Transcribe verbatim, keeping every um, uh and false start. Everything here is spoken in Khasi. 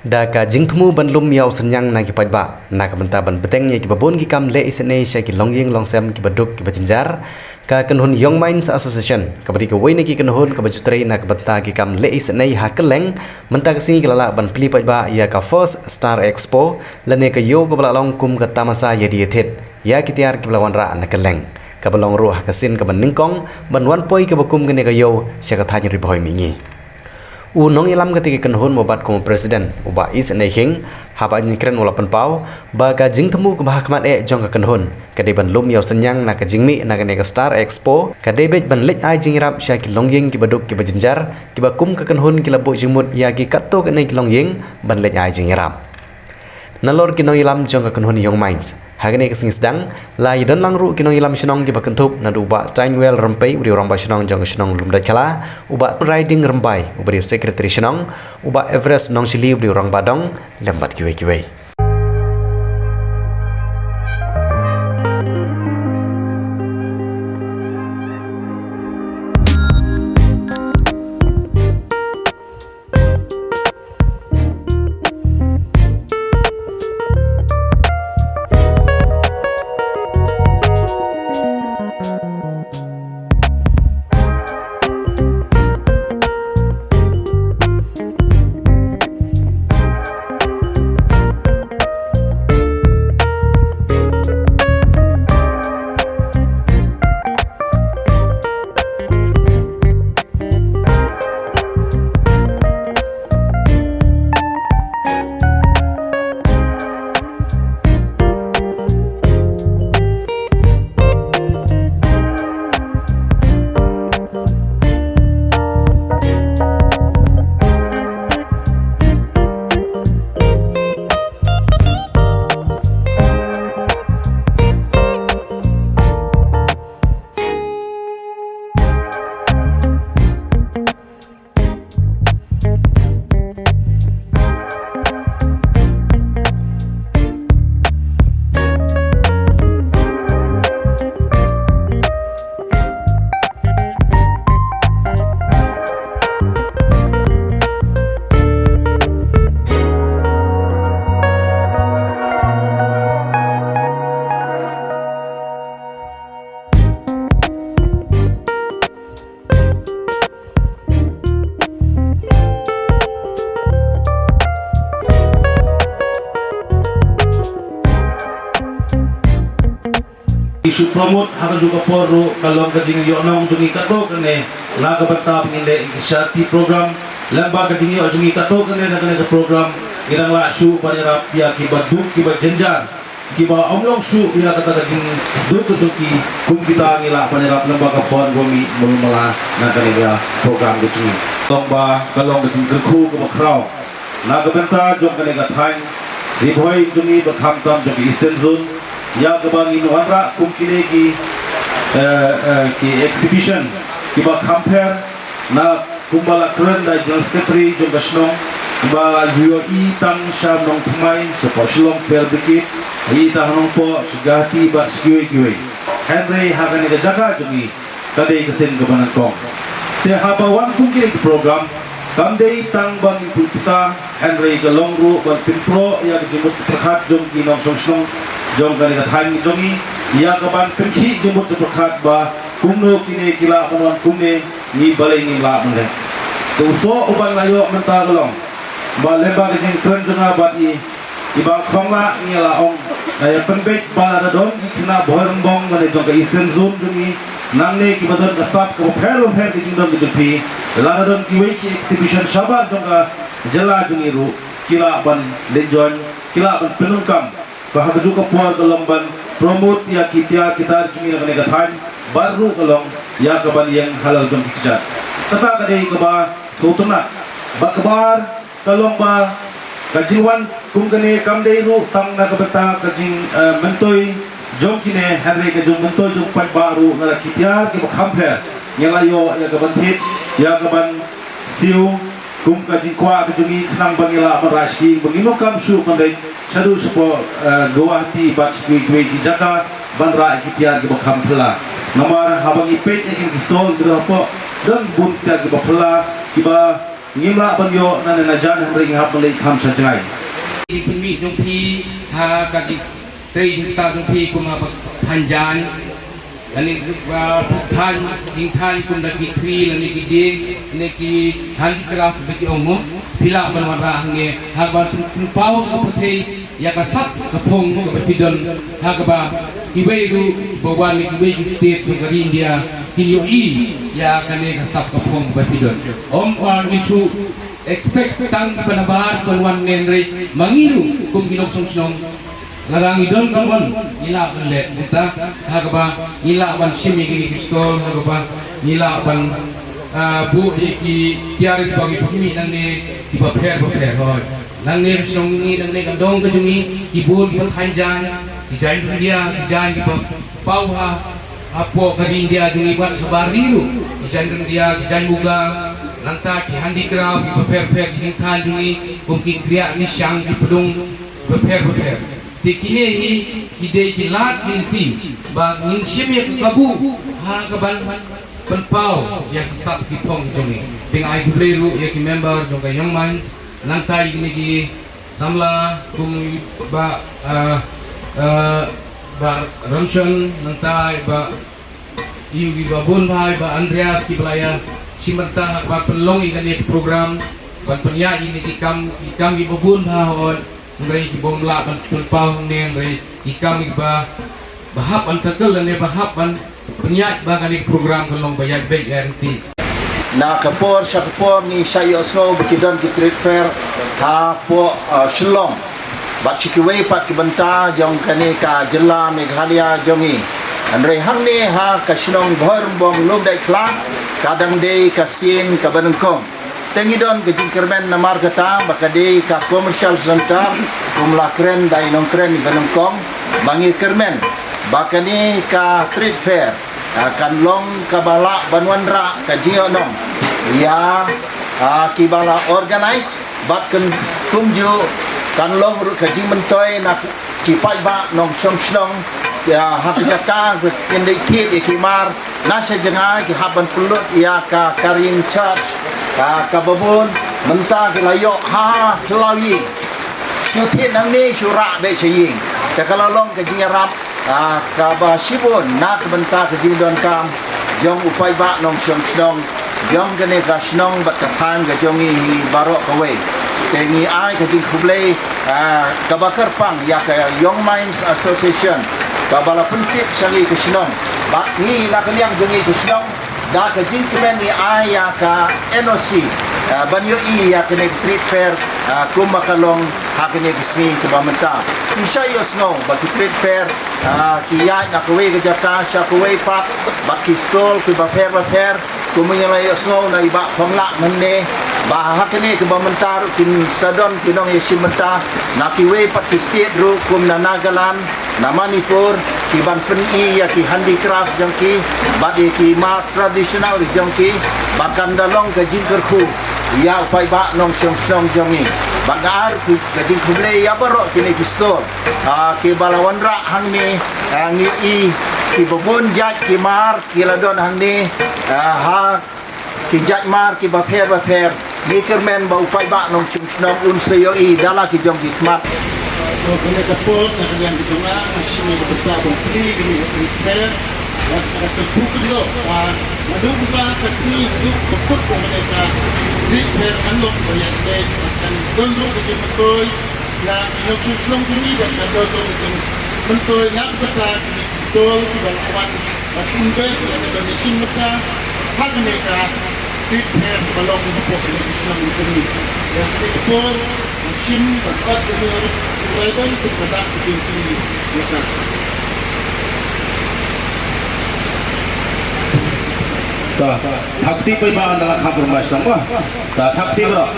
Da ka jingthmu ban lum ïa u synñiang na ki paidbah na ka bynta ban bteng ïa kiba bun ki kam leh isynei sha ki longïing longsem kiba duk kiba jynjar, ka kynhun Young Minds Association kaba dei kawei na ki kynhun kaba ju trei na ka bynta ki kam leh isynei ha kylleng, mynta ka sngi ka la lah ban plie paidbah ïa ka First Star Expo lane ka ïew kaba la long kum ka tamasa ïa die ïa thied ïa ki tiar kiba la wanrah na kylleng, kaba long ruh ha ka sien kaba nyngkong ban wan poi kaba kum kane ka ïew sha ka thaiñ Ri Bhoi mihngi. U nongïalam kata ka kynhun uba bat kum u president, u Bah Isynei Khing, haba ai jingkren u la pynpaw ba ka jingthmu kaba ha khmat eh jong ka kynhun ka dei ban lum ïa u synñiang na ka jingmih na kane ka Star Expo, ka dei beit ban leit ai jingïarap sha ki longïing kiba duk kiba jynjar kiba kum ka kynhun ki la buh jingmut ïa ki katto katne ki longïing ban leit ai jingïarap. Nalor ki nongïalam jong ka kynhun Young Minds, ha kane ka sngi sdang la ïadon lang ruh ki nongïalam shnong kiba kynthup naduh u Bah Tainwell Rympei uba dei u rangbah shnong jong ka shnong Lumdaitkhla, u Bah Riding Rymbai uba dei u secretary shnong, u Bah Everest Nongshili uba dei u rangbah dong, lem bad kiwei kiwei. Ki shu promote ha kajuh ka por ruh ka long ka jingïohnong jong ngi katto katne na ka bynta ba ngin leh ïa ki sharti program, lem bad ka jingïoh jong ngi katto katne na kane ka program, ngi dang lah shuh ban ïarap ïa kiba duk kiba jynjar, kiba ym long shuh ïa kata ka jingduk ka jong ki, kum kita ngi lah ban ïarap lem bad ka fund ba mih mulu mala na kane ka program ka jong ngi. Tang ba ka long ka jingkyrkhu kaba khraw na ka bynta jong kane ka thaiñ Ri Bhoi jong ngi bad khamtam jong ka Eastern Zone, ïa kaba ngin wanrah kum kine ki, eh, eh, ki exhibition kiba kham pher, na kumba la kren da General Secretary jong ka shnong, ba la ïohi tang sha Nongthymmai, sha Port Shillong Fire Brigade, ïohi tang ha Nongpoh, sha Guwahati bad sha kiwei kiwei. Hynrei ha kane ka jaka jong ngi ka dei ka sien kaba nyngkong. Te haba wan kum kine ki program, kam dei tang ban pynpisa, hynrei ka long ruh ban pynpro ïa ka jingmut pyrkhat jong ki nongshong shnong jong kane ka thaiñ jong ngi, ïa ka ban pynkhih jingmut pyrkhat ba kumno kine ki lah ban wan kumne, ngi balei ngim lah ban leh. Te u soh uban nga ïoh mynta ka long ba lem bad ka jingkren jong nga bad i, i Bah Khonglah, ngi la ong, nga ïa pynbeit ba lada don ki khynnah Bhoirymbong lane jong ka Eastern Zone jong ngi, nangne kiba don ka sap kaba pher bapher ka jingdon ka jong phi, lada don kiwei ki exhibition shabar jong ka jylla jong ngi ruh, ki lah ban leit join, ki lah ban pyndonkam. Ba ha kajuh ka por ka long ban promote ïa ki tiar ki tar jong ngi na kane ka thaiñ, bad ruh ka long ïa ka ban ïeng halor jong ki kjat. Kata ka dei kaba sngewtynnat. Bad kaba ar ka long ba ka jingwan kum kane kam dei ruh tang na ka bynta ka jing, eh, myntoi jong kine, hynrei ka jingmyntoi jong paidbah ruh na ki tiar kiba kham pher. Ngi la ïoh ïa ka ban thied, ïa ka ban siew, kum ka jingkwah ka jong ngi khnang ba ngi lah ban rah sting, ba ngin ym donkam shuh ban leit shaduh shapoh, eh, Guwahati bad sha kiwei kiwei ki jaka ban rah ïa ki tiar kiba kham phylla. Namar haba ngi peit ïa kine ki stall kiba hapoh, don bun tiar kiba phylla, kiba Ngim lah ban ïoh na ne na jan hynrei ngi hap ban leit kham sha jngai. Ki pynmih jong phi ha ka ki trei jingktah jong phi kum ha Phanjan. Lane ki, ah, phi than, jingthan kum da ki tri, lane ki dieng, lane ki handicraft ba ki ong mo. Phi lah ban wanrah hangne ha ban pyn-, pynpaw sa pyrthei ïa ka sap ka phong kaba phi don, ha kaba kiwei ruh ba wan na kiwei ki state jong ka ri India kin ïohi ïa kane ka sap ka phong kaba phi don. Ym, ah, ngin shu expect tang ki ba nabar ban wan ne hynrei ma ngi ruh kum ki nongshong shnong, lada ngi don ka mon, ngi lah ban leh, nangta ha kaba ngi lah ban shim ïa ki stall, ha kaba ngi lah ban, ah, buh ïa ki tiar kiba ngi pynmih nangne kiba pher ba pher. Hooid. Nangne ka shnong ngi, nangne ka dong ka jong ngi, ki bun kiba than jaiñ, ki jaiñ ryndia, ki jaiñ kiba paw ha, hapoh ka ri India jong ngi bad shabar ri ruh, ki jaiñ ryndia, ki jaiñ muga, nangta ki handicraft kiba pher pher, ki jingthan jong ngi kum ki kriah, ki shang, ki pdung, kiba pher ba pher. Te kine hi ki dei ki lad ki lynti ba ngin shim ïa ka kabu ha ka ban pynpaw ïa ka sap ki phong jong ngi. Te nga ai khublei ruh ïa ki member jong ka Young Minds, nangta ïa kine ki samla kum Bah, ah, ah, Bah Ramshon, nangta Bah Ïa ki ba bun bha, Bah Andreas, kiba la ïa shim bynta ha kaba pynlong ïa kane ka program, ban pynïaid ïa kine ki kam, ki kam kiba bun bha hooid, hynrei ki bym lah ban pynpaw hangne, hynrei ki kam kiba, ba hap ban tackle lane ba hap ban pynïaid ba kane ka program kan long ba ïaid beit ïaid ryntih. Na ka por sha ka por ngi shah ïohsngew ba ki don ki trade fair hapoh, uh, Shillong. Bad sha kiwei pat ki bynta jong kane ka jylla Meghalaya jong ngi. Hynrei hangne ha ka shnong Bhoirymbong Lumdaikhla ka dang dei ka sien kaba nyngkong. Te ngi don ka jingkyrmen namar kata ba ka dei ka commercial center, kum la kren da i nongkren iba nyngkong, ba ngi kyrmen ba kane ka trade fair, ah, kan long kaba lah ban wanrah ka jingïohnong ïa, ah, kiba la organize, bad kan kumjuh kan long ruh ka jingmyntoi na ki paidbah nongshong shnong, ïa, ha ka jaka ba kin leit thied ïa ki mar na sha jngai, ki hap ban pynlut ïa ka carrying charge, ah, kaba bun, mynta ki la ïoh ha Khlaw Ïing. Shu thied nangne shu rah beit sha ïing. Te ka la long ka jingïarap, ah, kaba shibun na ka bynta ka jingdonkam jong u paidbah nongshong shnong jong kane ka shnong bad ka thaiñ ka jong ngi hi baroh kawei. Te ngi ai ka jingkhublei, ah, kaba kyrpang ïa ka Young Minds Association kaba la pyntip sha ngi ka shnong. Bad ngi na ka liang jong ngi ka shnong, da ka jingkmen ngi ai ïa ka N O C, ah, ban ïohi ïa kane ka trade fair, ah, kumba ka long ha kane ka sngi kaba mynta. Ngi shah ïohsngew ba ki trade fair, ah, ki ïaid na kawei ka jaka sha kawei pat, bad ki stall kiba pher ba pher, kumba ngi la ïohsngew na i Bah Thonglah mynne, ba ha kane kaba mynta ruh kin sa don ki nongïashim bynta na kiwei pat ki state ruh kum na Nagaland, na Manipur, ki ban pyni ïa ki handicraft jong ki, bad ïa ki mar traditional jong ki, ba kan da long ka jingkyrkhu ïa u paidbah nongshong shnong jong ngi. Bad nga ai ruh ka jingkhublei ïa baroh kine ki stall, ah, kiba la wanrah hangne, ah, ngi i kiba bun jait ki mar ki la don hangne, ah, ha ki jait mar kiba pher ba pher, ngi kyrmen ba u paidbah nongshong shnong un sa ïohi da la ki jong ki khmat. To kane ka por na ka liang ka jong nga, nga shim ïa ka bynta ban plie ïa kane ka trade fair. Bad nga da kyrkhu kynnoh ba naduh mynta ka sngi haduh ba kut ba kane ka trade fair kan long ba ïaid leh, bad kan don ruh ka jingmyntoi na ki nongshong shnong jong ngi, bad kan don ruh ka jingmyntoi na ka bynta kine ki stall kiba la wan bad invest ïa ka donation mynta ha kane ka trade fair ba long hapoh kane ka shnong jong ngi. Ïa kane ka por, shim bad bat ïa u Raiban kum ka dak ka jingkylli ïa ka. Ta, thak kti paidbah na la kha permas nang ba. Ta, thak kti baroh.